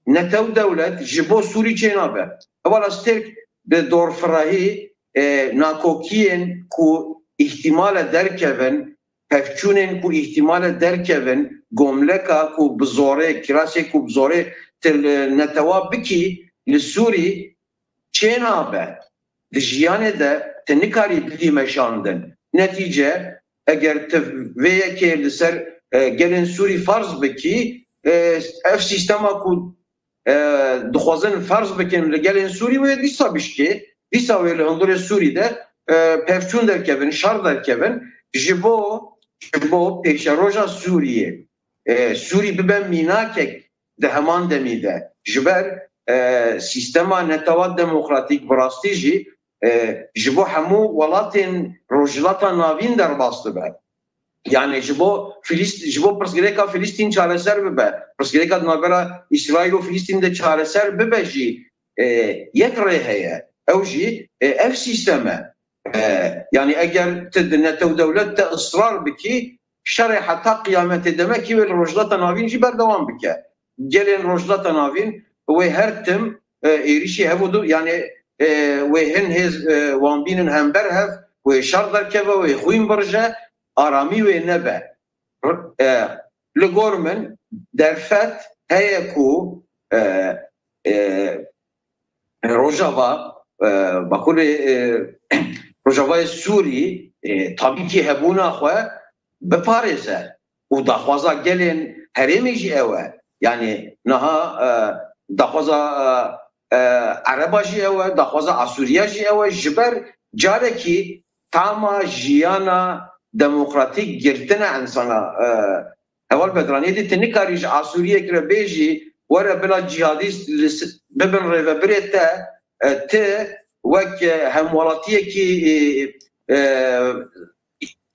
Netew dewlet ji bo Sûrî çênabe. Hevala Stêrk bi dorfirahî, e, nakokiyên ku îhtimale derkevin, pevçûnên ku îhtimale derkevin, gomleka ku bi zorê, kirasê ku bi zorê tu li netewa bikî, li Sûrî çênabe. Di jiyanê de tu nikarî bidî meşandin. Netîce, eger tu vê yekê li ser, e, gelên Sûrî ferz bikî, e, ev sîstema ku e, dixwazin ferz bikin li gelên Sûrî wê dîsa bişkê, dîsa wê li hundirê Sûrî de, e, pevçûn derkevin, şer derkevin, ji bo, ji bo pêşeroja Sûriyê, e, Sûrî bibe mînakek di heman demî de. Ji ber, e, sîstema netewa demokratîk bi rastî jî, e, ji bo hemû welatên Rojhilata Navîn derbas dibe. Yani ji bo Filist-, ji bo pirsgirêka Filistîn çareser bibe, pirsgirêka di navbera Îsraîl û Filistîn de çareser bibe jî, e, yek rê heye. Ew jî, e, ev sîstem e. E, yani eger tu di netew dewlet de israr bikî, şerê heta qiyametê demekî wê li Rojhilata Navîn jî berdewam bike. Gelên Rojhilata Navîn wê her tim, e, êrîşî hev û du, yani, e, wê hin hêz, e, wan bînin hember hev, wê şer derkeve, wê xwîn birije, aramî wê nebe. R-, e, li gor min derfet heye ku, e, e, Rojava, e, Bakurê, e, Rojavayê Sûrî, e, tabî kî hebûna xwe biparêze û daxwaza gelên herêmê jî ew e. Yani niha, e, daxwaza, e, e, Ereba jî ew e, daxwaza Asûriya jî ew e. Ji ber carekî tama jiyana demokratîk girtine insana, e, Heval Bedran, êdî tu nikarî ji Asûriyek re bêjî, were bila cîhadîst li s-, bibin rêvebirê te, e, tu wek, e, hemwelatiyekî, e, e,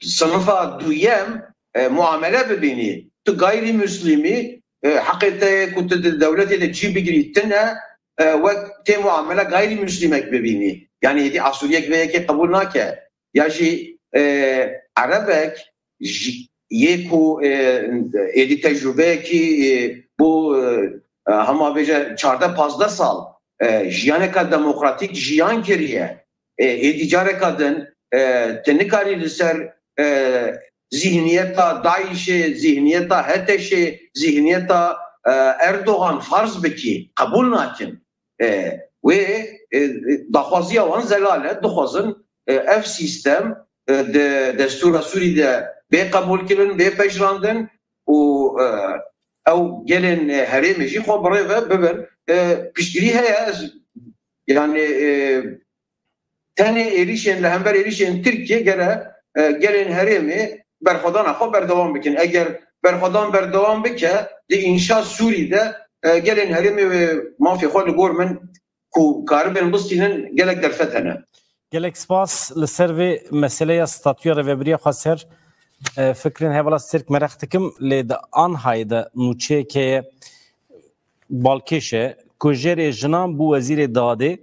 sinifa duyem, e, muamele bibînî. Tu gayrî Muslimî, e, heqê te ye ku tu di dewletê de cî bigirî tune, e, wek tê muamele gayrî Muslimek bibînî. Yani êdî Asûriyek vê yekê qebûl nake. Ya jî, e, Erebek ji, yê ku, e, êdî tecrûbeyekî, e, bû, e, e, hema bêje çardeh pazdeh sal, e, jiyaneka demokratîk jiyan kiriye. E, êdî careka din, e, tu nikarî li ser, e, zihniyeta DAIŞ'ê, zihniyeta HTŞ'ê, zihniyeta, e, Erdogan farz bikî, qebûl nakin. E, wê, e, daxwaziya wan zelal e, dixwazin, e, ev sîstem, e, di destûra Sûrî de bê qebûlkirin, bê pejirandin û, e, ew gelên, e, herêmê jî xwe bi rê ve bibin. E, piştgirî heye, ez, yani, e, tenê êrîşên li hember êrîşên Tirkiyê gere, e, gelên herêmê berxwedana xwe berdewam bikin. Eger berxwedan berdewam bike, di înşa Sûrî de, e, gelên herêmê wê mafê xwe li gor min ku karibin bistînin gelek derfet hene. Gelek spas li ser vê meseleya statûya rêvebiriya xweser, e, fikrên hevala Stêrk meraq dikim, lê di Anhayê de nûçeyek heye balkêş e, ku jêrê jinan bû wezîrê dadê,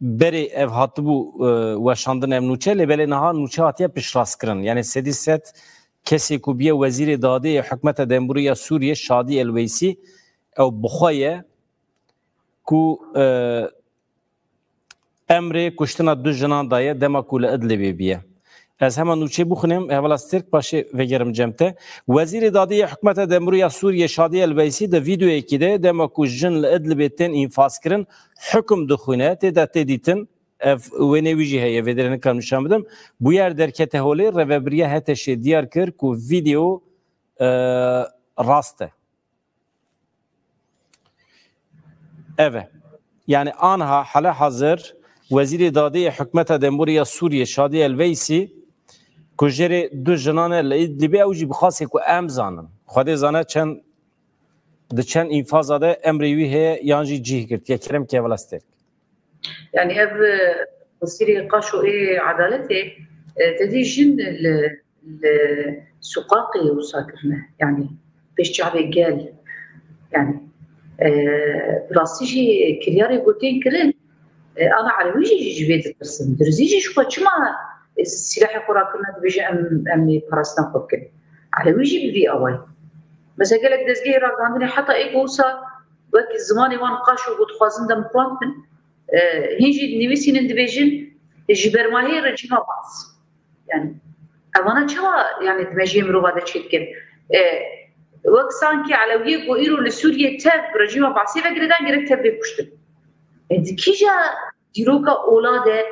berê ev hatibû, e, weşandin ev nûçe, lê belê niha nûçe hatiye piştrast kirin. Yani sedî sed kesê ku bûye wezîrê dadê yê hikûmeta demburî ya Sûriyê, Şadî El Weysî, ew bi xwe ye ku, e, emrê kuştina du jinan daye dema ku li Idlibê bûye. Ez hema nûçê bixwînim, hevala Stêrk, paşê vegerim cem te. Wezîrê dadê yê hikûmeta demburî ya Sûriyê, Şadî El Weysî, di vîdeoyekî de dema ku jin li Idlibê tên înfazkirin, hukm dixwîne, tê de tê dîtin, ev wêneyê wî jî heye, vê derê nikarim nîşan bidim. Bûyer derkete holê, rêvebiriya HTŞ'ê diyar kir ku vîdeo, e, rast e. Ev e. Yani anha, hale hazir, wezîrê dadê yê hikûmeta demburî ya Sûriyê, Şadî El Weysî, ku jêrê du jinan e li Idlibê, ew jî bi xasê ku em zanin. Xwedê zane çend, di çend înfaza de emrê wî heye yan jî cih girtiye. Kerem ke, hevala Stêrk. Yani ev, e, wezîrê qaşo ê edaletê, e, te dî jin li, li suqaqê wisa kirine. Yani pêş çavê gel. Yani, e, bi rastî jî kiryarê ku tên kirin, e, ana Elewî jî ji vê ditirsin. Dirzî jî ji xwe çima, e, sîlehê xwe rakirine, dibêje em, em ê parastina xwe bikin. Elewî jî bi vî awayî. Mesela gelek dezgehê ragihandinê heta ê ku wisa wek zimanê wan qaşo ku dixwazin demkûrat bin, e, hîn jî dinivîsînin, dibêjin, e, ji bermahiyê rejîma Baas. Yani evana çawa, yani, di mejiyê mirova de çêdikin? E, wek sankî Elewiyê ku îro li Sûriyê tev bi rejîma Baasê ve girêdan, gerek tev bê kuştin. E, di kîja dîroka ola de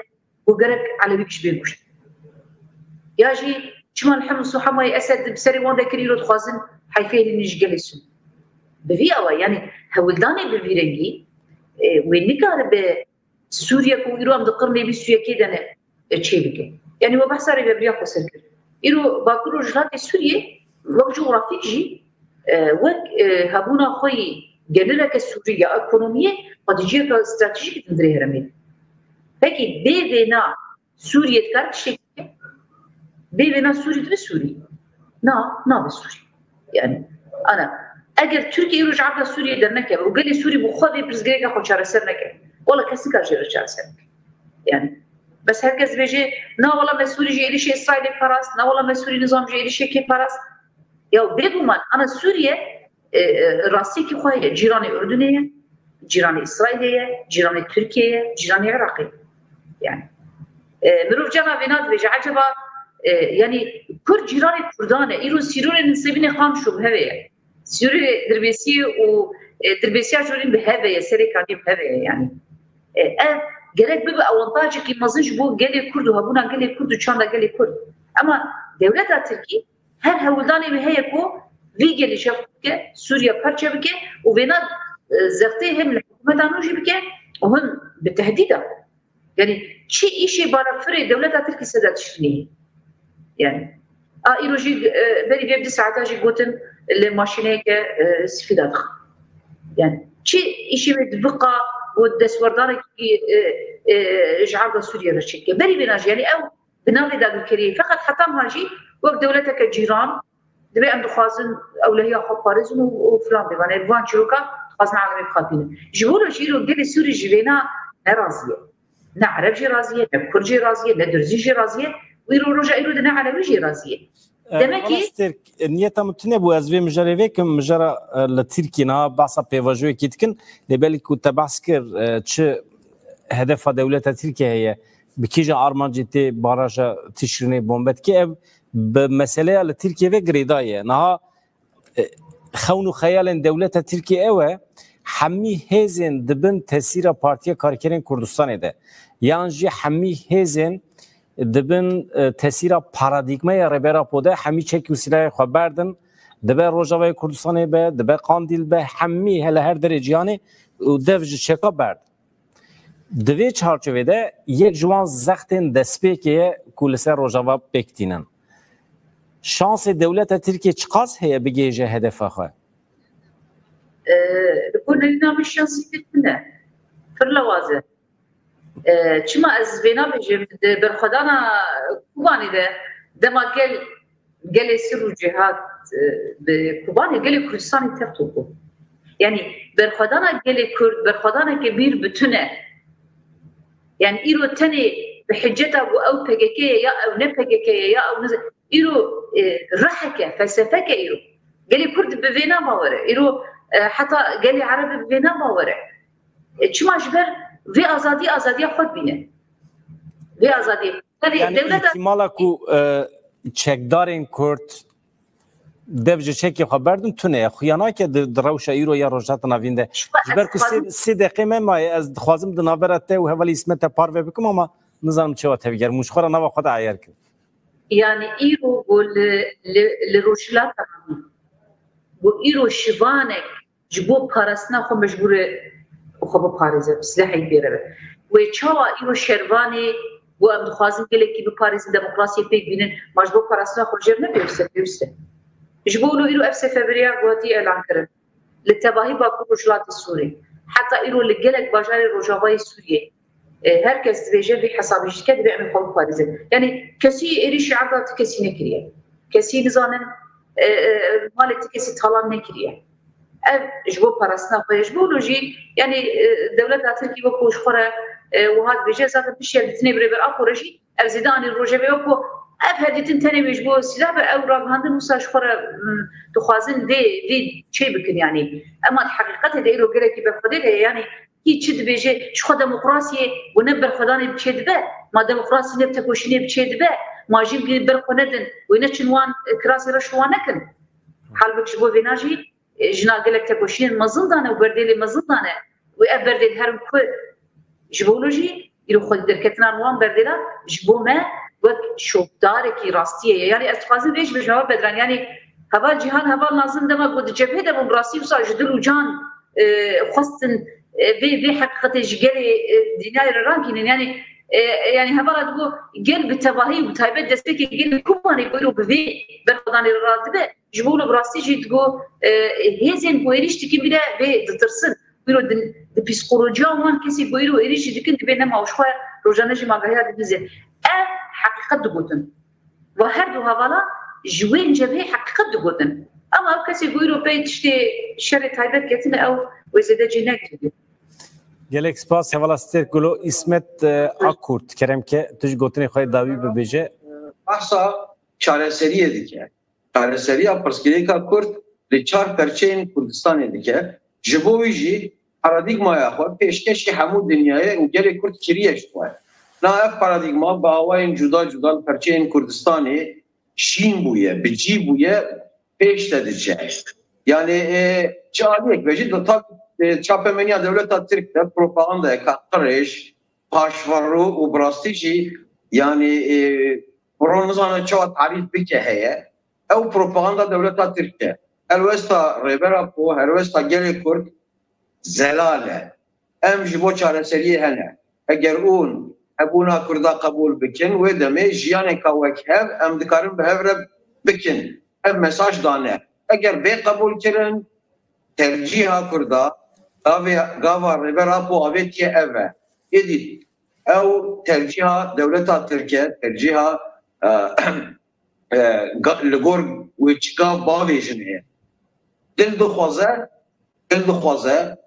ku gerek Elewî ji bê kuştin? Ya jî çima li Hims û Hemayê Esed bi serê wan de kir, îro dixwazin heyfê hêlînin ji gelê Sûrî? Bi vî awayî, yani hewldanê bi vî rengî, e, wê nikaribe Sûriye ku îro em di qirnê bîst û yekê de ne, e, çêbike. Yani we behsa rêvebiriya xweser kir. Îro Bakur û Rojhilatê Sûriyê wek cografîk jî, e, wek, e, hebûna xwe yî gelireke Sûrî ya ekonomiyê, xwediciyeke stratejîk di hundirê herêmê de. Pekî bê vêna Sûriye dikare tiştekî bike? Bê vêna Sûrî dibe Sûrî? Na, nabe Sûrî. Yani, ana, eger Tirkiye îro ji erda Sûriyê dernekeve û gelê Sûrî bi xwe vê pirsgirêka xwe çareser neke, wela kes nikare jê re çareser bike. Yani, bes her kes dibêje, na wela me Sûrî ji êrişê Îsraîlê parast, na wela me Sûrî nizam ji êrişê kê parast. Ya bêguman, ana Sûriye, e, e, rastiyekî xwe heye, cîranê Urdunê ye, cîranê Îsraîlê ye, cîranê Tirkiyê ye, cîranê Iraqê ye. Yani, e, mirov cana vê nadibêje, eceba, e, yani, Kurd cîranê Kurdan e, îro sîrorên Nisêbînê Qamişlo bi hev e ye. Sîrorê Dirbêsiyê û, e, Dirbêsiya Jorîn bi hev e ye, Serê Kaniyê bi hev e ye, yani. E, ev gerek bibe awantajekî mezin ji bo gelê Kurd û hebûna gelê Kurd û çanda gelê Kurd. Ema dewleta Tirkî her hewldanê wê heye ku vî gelî şev bike, Sûriye perçe bike û vêna, e, zextê hem li hikûmeta nû jî bike û hem bi tehdîda. Yani çi îşê balafirê dewleta Tirkî ser de tiştî neyê? Yani, a îro jî, e, berî vê du saeta jî gotin li maşîneyeke, e, sifî de dixin. Yani çi îşê wê dibiqa û destwerdanekî, e, e, ji erda Sûriye re çêdike? Berî vêna jî, yani ew bi navê dagirkeriyê, feqet heta niha jî wek dewleteke cîran, dibê em dixwazin ewlehiya xwe parêzin û, û filan bê. Vane, bi van çîroka dixwazin alemê bixapînin. Ji bo re jî îro gelê Sûrî ji vêna ne razî ye. Ne Ereb jî razî ye, ne Kurd jî razî ye, ne Dirzî jî razî ye. Û îro roja îro de ne Elewî jî razî ye. E, Demek ki Stêrk, e, niyeta min tune bû, ez vê mijarê vêkim, mijara, e, li Tirkiyê niha behsa pêvajoyekî dikin. Lê belkî ku te behs kir, e, çi hedefa dewleta Tirkiye heye, bi kîja armancê tê baraja Tişrînê bombe dike, ev bi meseleya li Tirkiyê ve girêdayî ye. Niha, e, xewn û xeyalên dewleta Tirkiyê ew e, hemî hêzên di bin tesîra Partiya Karkerên Kurdistanê de, yan jî hemî hêzên di bin, e, tesîra paradîgmeya Rêber Apo de, hemî çek û sîlahê xwe berdin, dibe Rojavayê Kurdistanê be, dibe Qandîl be, hemî hele her derê cîhanê û dev ji çeka berdin. Di vê çarçovê de yek ji wan zextên destpêkê ye ku li ser Rojava pêk tînin. Şansê dewleta Tirkiyê çiqas heye bigihêje hedefa xwe? Ee, li ku neyna min şansî pêk tune. Pir lewaz e. Ee, çima ez vê nabêjim? Di berxwedana Kobanê de dema gel, gelê Sir û Cihad, e, bi Kobanê gelê Kurdistanê text bû. Yanî berxwedana gelê Kurd, berxwedaneke bîr bi tune. Yanî îro tenê bi hiceta ku ew P K K ye ya ew ne P K K ye ya ew ne, îro, e, reheke, felsefeke îro. Gelê Kurd bi vê nabawere. Îro, e, heta gelê Ereb bi vê nabawere. E, çima ji ber vê azadî, azadiya xwe dibîne. Vê azadî. Yanî dewleta îhtimala ku, e, çekdarên Kurd dev ji çekê xwe berdin tune ye. Xuya nake di, di rewşa îro ya Rojhilata Navîn de. Ji ber ku sê, sê deqê me maye, ez dixwazim di navbera te û hevalî Îsmet te parve bikim ama nizanim çawa tevger. Hûn ji xwe re nava xwe de eyer kin. Yanî îro ku li, li, li Rojhilata Navîn, ku îro şivanek ji bo parastina xwe mecbûr e xwe biparêze, bi silahê bêre be. Wê çawa îro şervanê ku em dixwazin gelekî biparêzin, demokrasiyê pêk bînin, ma ji bo parastina xwe jêr ne pêwîst e, pêwîst e. Ji bo wilo îro ev seferberiya ku hatî elan kirin, li tevahî Bakur Rojhilatê Sûrê, heta îro li gelek bajarê Rojavayê Sûriyê, e, her kes dibêje vê hesabê jî dike, divê em ê xwe biparêzin. Yanî kesî êrîşî erda ti kesî nekiriye. Kesî nizanin, e, e, malê ti kesî talan nekiriye. Ev ji bo parastina xwe ye. Ji bo wilo jî, yanî, e, dewleta Tirkî wekî ji xwe re, e, wiha dibêje, zaten pişiya dîtinê bi Rêber Apo re jî ev zêde anî rojevê wekî ev hevdîtin tenê wê ji bo sîlah be, ew ragihandin wisa ji xwe re, mm, dixwazin vê, vê çê bikin yanî. Ema di heqîqetê de îro gelekî berxwedê de ye. Yanî kî çi dibêje, ji xwe demokrasiyê û ne berxwedanê bi çê dibe, ma demokrasî ne bi tekoşînê bi çê dibe, ma jî bi ber xwe nedin, wê neçin wan, e, kirasê reş wan nekin. Halbik ji bo vêna jî, e, jina gelek tekoşînên mezin dane û berdêlê mezin dane. Wê ev berdêl herin ku ji bo wilo jî îro xwedî derketina wan berdêla ji bo me wek şopdarekî rastiyê ye. Yanî ez dixwazim vê jî bêjim heval Bedran. Yanî heval Cîhan, heval Nazim dema ku di cebhê de bûn, rastî wisa ji dil û can, e, xwestin, e, vê, vê heqîqetê ji gelê, e, dinyayê re rakînin. Yanî, e, yanî hevala digo gel bi tevahî û bi taybet destpêkê gelê Kobanê ku îro bi vê berxwedanê re radibe. Ji bo wilo bi rastî jî digo, e, hêzên ku êrîş dikin bile vê ditirsin. Îro di, di psîkolojiya wan kesê ku îro êrîş jî dikin dibê nema û ji xwe rojane jî agahiya dibîze. Ev heqîqet digotin. Ve her du hevala ji wê cebhê heqîqet digotin. Ema ev kesê ku îro pey tiştê şerê taybet ketine ew wê zêde cih negiriye. Gelek spas hevala Stêrk Gulo. Îsmet, e, Akurt, kerem ke tu ji gotinê xwe yê dawî bibêje. Behsa çareseriyê dike. Çareseriya pirsgirêka Kurd li çar perçeyên Kurdistanê dike. Ji bo wî jî paradîgmaya xwe pêşkêşî hemû dinyayê û gelê Kurd kiriye ji xwe. Na ev paradîgma bi awayên cuda cuda li perçeyên Kurdistanê şîn bûye, bi cî bûye, pêş de diçe. Yanî, e, ji aliyek ve jî di tab-, e, çapemeniya dewleta Tirk de propagandayeke qirêj, paşverû û bi rastî jî, yanî, e, ro nizane çawa tarîf bike heye. Ew propaganda dewleta Tirk e. Helwesta Rêber Apo, helwesta gelê Kurd zelal e. Em ji bo çareseriyê hene. Eger hûn hebûna Kurda qebûl bikin, wê demê jiyaneka wek hev em dikarin bi hev re bikin. Ev mesaj dane. Eger bê qebûl kirin, tercîha Kurda, gavê, gava Rêber Apo avêtiye ev e. Êdî ew tercîha dewleta Tirk e, tercîha, e, e, ga-, li gor wê çi gav bavêjin heye. Dil dixwaze, dil dixwaze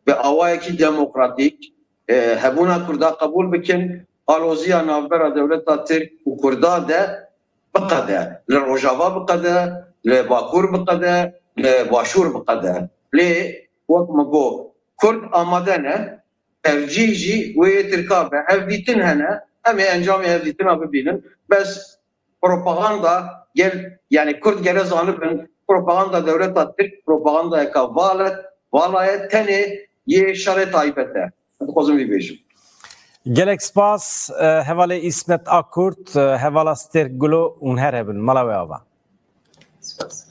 bi awayekî demokratîk, e, hebûna Kurda qebûl bikin, aloziya navbera dewleta Tirk û Kurda de biqede, li Rojava biqede, li Bakur biqede, li Başûr biqede. Lê wek min got, Kurd amade ne, tercîh jî wê yê Tirka be. Hevdîtin hene, em ê encamê hevdîtina bibînin. Bes propaganda gel, yani Kurd gere zanibin, propaganda dewleta Tirk propagandayeka vala ye, vala ye, tenê yê şerê taybet e. Dixwazim vî bêjim. Gelek spas, e, hevalê Îsmet Akurt, e, hevala Stêrk Gulo, hûn her hebin. Mala we ava. Spas.